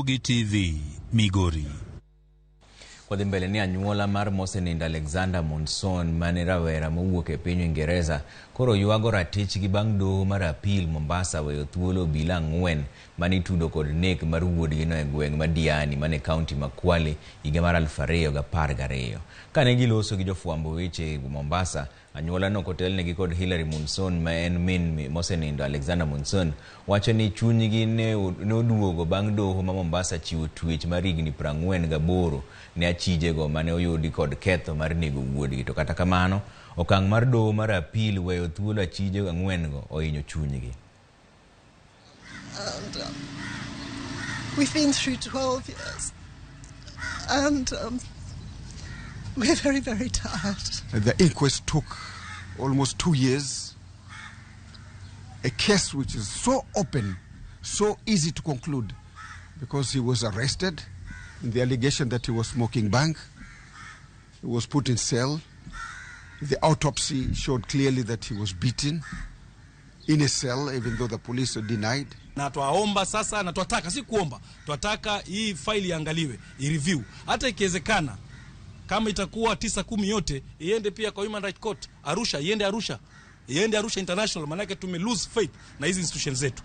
Ramogi TV, Migori. Wadhi mbele ni anyuola mar mosenindo Alexander Monson mane rawera mowuok e piny Uingereza koro ywago ratichgi bang' doho mar apil Mombasa weyo thuolo obila 4 mane itudo kod nek mar wuodgino e gweng' ma Diani mane kaunti ma Kwale higa mar 2012. Kane giloso gi jofwambo weche Mombasa, anyuolano kotelnegi kod Hilary Monson ma en min mosenindo Alexander Monson wacho ni chunygi ne oduogo bang' doho ma Mombasa chiwo twech mar higni 48 ne achijego mane oyudi kod ketho mar nego wuodgi. To kata kamano, okang' mar doho mar apil weyo thuolo achije 4 go ohinyo chunygi. And we've been through 12 years. And we're very, very tired. The inquest took almost 2 years. A case which is so open, so easy to conclude, because he was arrested in the allegation that he was smoking bhang. He was put in cell. The autopsy showed clearly that he was beaten in a cell, even though the police denied. Na twaomba sasa, na twataka, si kuomba, twataka hii faili iangaliwe, ireview, hata ikiwezekana kama itakuwa 9, 10 yote iende pia kwa Human Rights Court Arusha, iende Arusha, iende Arusha International, maanake tume lose faith na hizi institutions zetu.